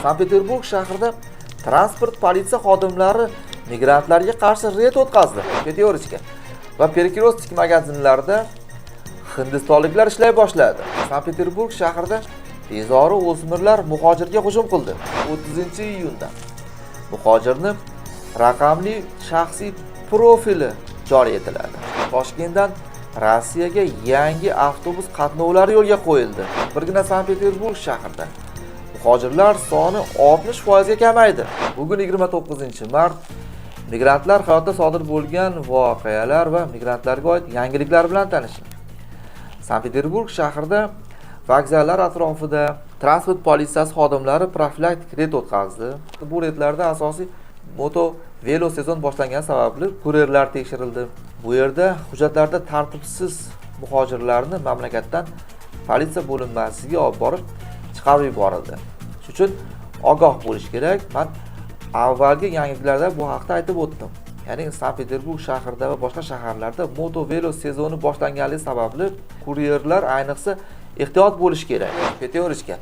Sankt-Peterburg shahrida transport politsiya xodimlari migrantlarga qarshi reyd o'tkazdi. Пятёрочка va Перекрёсток magazinlarida hindistonliklar ishlay boshladi. Sankt-Peterburg shahrida bezori o'smirlar muhojirga hujum qildi. 30-iyunda muhojirni raqamli shaxsiy profili joriy etiladi. Toshkentdan Rossiyaga yangi avtobus qatnovlari yo'lga qo'yildi. Birgina Sankt-Peterburg shahrida muhojirlar soni 60% ga kamaydi. Bugun 29-mart. Migrantlar hayotida sodir bo'lgan voqealar va migrantlarga oid yangiliklar bilan tanishing. Sankt-Peterburg shahrida vokzallar atrofida transport politsiyasi xodimlari profilaktik reyd o'tkazdi. Bu reydlarda asosiy moto velo sezon boshlangani sababli kurerlar tekshirildi. Bu yerda hujjatlarda tartibsiz muhojirlarni mamlakatdan politsiya bo'linmasiga olib borib chiqarib yuborildi. Shuning uchun ogoh bo'lish kerak. Man avvalgi yangiliklarda bu haqda aytib o'tdim. Ya'ni Sankt-Peterburg shahrida va boshqa shaharlarda moto velo sezoni boshlanganligi sababli kuryerlar ayniqsa ehtiyot bo'lish kerak. Пятёрочка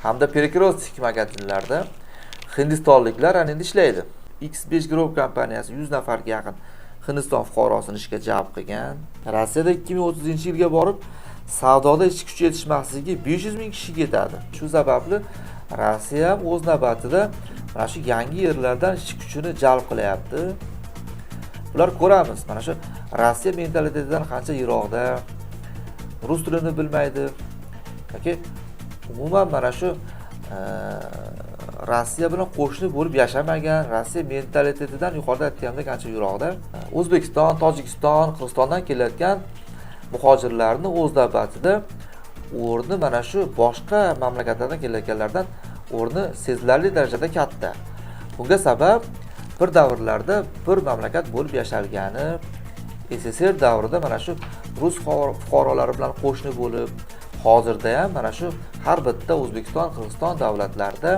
hamda Перекрёсток magazinlarda hindistonliklar ana endi ishlaydi. X5 Group kompaniyasi 100 nafarga yaqin Hindiston fuqarosini ishga jalb qilgan. Rossiyada 2030-yilga borib savdoda ishchi kuchi yetishmasligi 500 ming kishiga yetadi. Shu sababli Rossiya ham o'z navbatida mana shu yangi yerlardan ishchi kuchini jalb qilyapti. Bular ko'ramiz, mana shu Rossiya mentalitetidan qancha yiroqda, rus tilini bilmaydi yoki umuman mana shu Rossiya bilan qo'shni bo'lib yashamagan, Rossiya mentalitetidan yuqorida aytganimdek ancha yiroqda. O'zbekiston, Tojikiston, Qirg'izistondan kelayotgan muhojirlarni o'z navbatida o'rni mana shu boshqa mamlakatlardan kelayotganlardan o'rni sezilarli darajada katta. Bunga sabab bir davrlarda bir mamlakat bo'lib yashalgani, SSSR davrida mana shu rus fuqarolari bilan qo'shni bo'lib, hozirda ham mana shu har bitta O'zbekiston, Qirg'iziston davlatlarida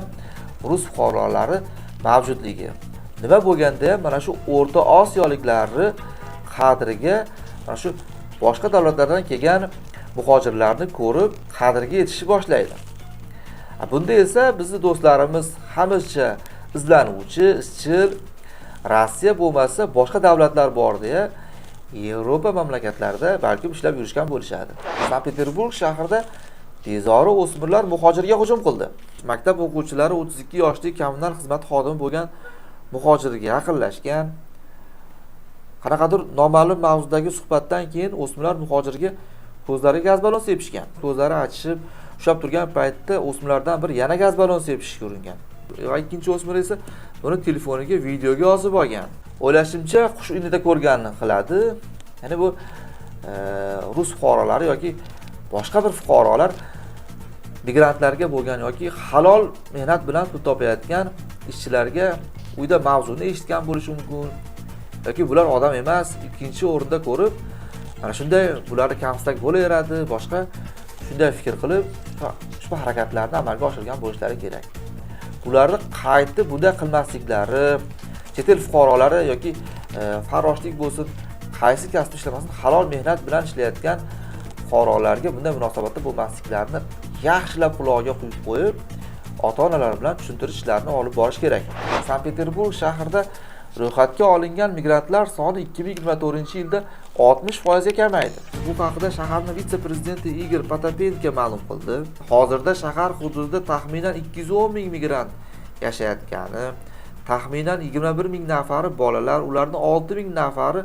rus fuqarolari mavjudligi. Nima bo'lganda ham mana shu O'rta Osiyoliklarni qadriga mana shu boshqa davlatlardan kelgan muhojirlarni ko'rib qadriga yetishni boshlaydi. Bunda esa bizni do'stlarimiz hamisha izlanuvchi, izchil, Rossiya bo'lmasa boshqa davlatlar bor deya Yevropa mamlakatlarida balkim ishlab yurishgan bo'lishadi. Sankt-Peterburg shahrida bezori o'smirlar muhojirga hujum qildi. Maktab o'quvchilari 32 yoshli kommunal xizmat xodimi bo'lgan muhojirga yaqinlashgan. Qanaqadir noma'lum mavzudagi suhbatdan keyin o'smirlar muhojirga ko'zlariga gaz ballon sepishgan. Ko'zlari achishib, ushlab turgan paytda o'smirlardan biri yana gaz ballon sepishga uringan. Va ikkinchi o'smir esa buni telefoniga videoga yozib olgan. O'ylashimcha, qush inida ko'rganini qiladi. Ya'ni bu rus fuqarolari yoki boshqa bir fuqarolar migrantlarga bo'lgan yoki halol mehnat bilan pul topayotgan ishchilarga uyda mavzuni eshitgan bo'lishi mumkin yoki bular odam emas, ikkinchi o'rinda ko'rib mana shunday bularni kamsitak bo'laveradi, boshqa shunday fikr qilib ushbu harakatlarni amalga oshirgan bo'lishlari kerak. Bularni qaytib bunday qilmasliklari, chet el fuqarolari yoki farroshlik bo'lsin, qaysi kasbda ishlamasin, halol mehnat bilan ishlayotgan fuqarolarga bunday munosabatda bo'lmasliklarini yaxshilab qulog'iga quyib qo'yib, ota onalar bilan tushuntirish ishlarini olib borish kerak. Sankt-Peterburg shahrida ro'yxatga olingan migrantlar soni 2024-yilda 60% ga kamaydi. Bu haqida shaharning vitse-prezidenti Igor Potapenko ma'lum qildi. Hozirda shahar hududida taxminan 210 ming migrant yashayotgani, taxminan 21 ming nafari bolalar, ularning 6 ming nafari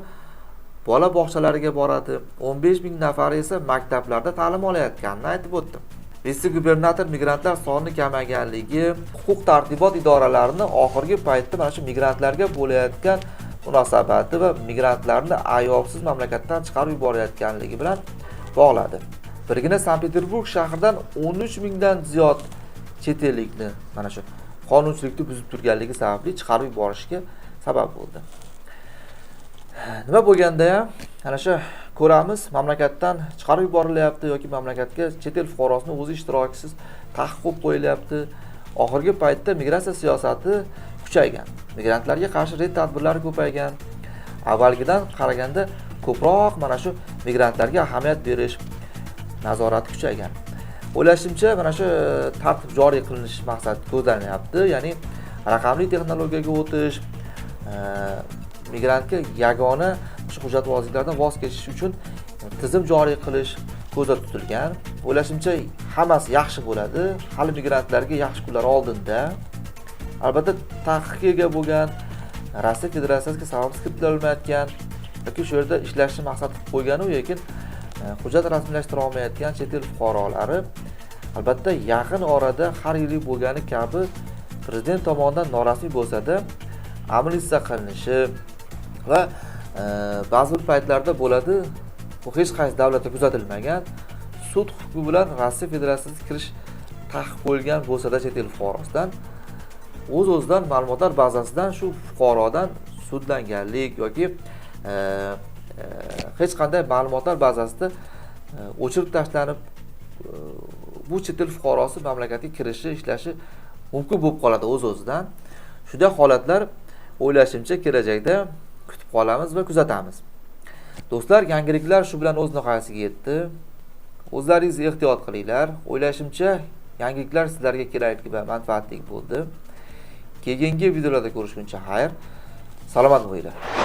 bola bog'chalariga boradi, 15 ming nafari esa maktablarda ta'lim olayotganini aytib o'tdi. Vitse-gubernator migrantlar soni kamayganligi huquq tartibot idoralarini oxirgi paytda mana shu migrantlarga bo'layotgan munosabati va migrantlarni ayovsiz mamlakatdan chiqarib yuborayotganligi bilan bog'ladi. Birgina Sankt-Peterburg shahridan 13 mingdan ziyod chet ellikni mana shu qonunchilikni buzib turganligi sababli chiqarib yuborishga sabab bo'ldi. Nima bo'lganda ham ana shu ko'ramiz, mamlakatdan chiqarib yuborilyapti yoki mamlakatga chet el fuqarosini o'zi ishtirokisiz taqiq qo'yib qo'yilyapti. Oxirgi paytda migratsiya siyosati kuchaygan. Migrantlarga qarshi reyd tadbirlari ko'paygan. Avvalgidan qaraganda ko'proq mana shu migrantlarga ahamiyat berish nazorati kuchaygan. O'ylashimcha, mana shu tartib joriy qilinish maqsadi ko'zlanyapti, ya'ni raqamli texnologiyaga o'tish, migrantga yagona shu hujjatvozliklardan voz kechish uchun tizim joriy qilish ko'zda tutilgan. O'ylashimcha, hammasi yaxshi bo'ladi. Hali migrantlarga yaxshi kunlar oldinda. Albatta, taqiqqa ega bo'lgan, Rossiya Federatsiyasiga sababsiz kiritilolmayotgan yoki shu yerda ishlashni maqsad qilib qo'yganu, lekin hujjat rasmiylashtira olmayotgan chet el fuqarolari albatta yaqin orada har yili bo'lgani kabi prezident tomonidan norasmiy bo'lsa-da amnistiya qilinishi va ba'zi bir paytlarda bo'ladi, bu hech qaysi davlatda kuzatilmagan, sud hukmi bilan Rossiya Federatsiyasiga kirish taqiq qo'yilgan bo'lsa-da chet el fuqarosidan o'z-o'zidan ma'lumotlar bazasidan shu fuqarodan sudlanganlik yoki hech qanday ma'lumotlar bazasida o'chirib tashlanib, bu chet el fuqarosi mamlakatga kirishi, ishlashi mumkin bo'lib qoladi o'z-o'zidan. Shunday holatlar o'ylashimcha kelajakda kutib qolamiz va kuzatamiz. Do'stlar, yangiliklar shu bilan o'z nihoyasiga yetdi. O'zlaringiz ehtiyot qilinglar. O'ylashimcha, yangiliklar sizlarga kerakli va manfaatli bo'ldi. Keyingi videolarda ko'rishguncha xayr. Salomat bo'linglar.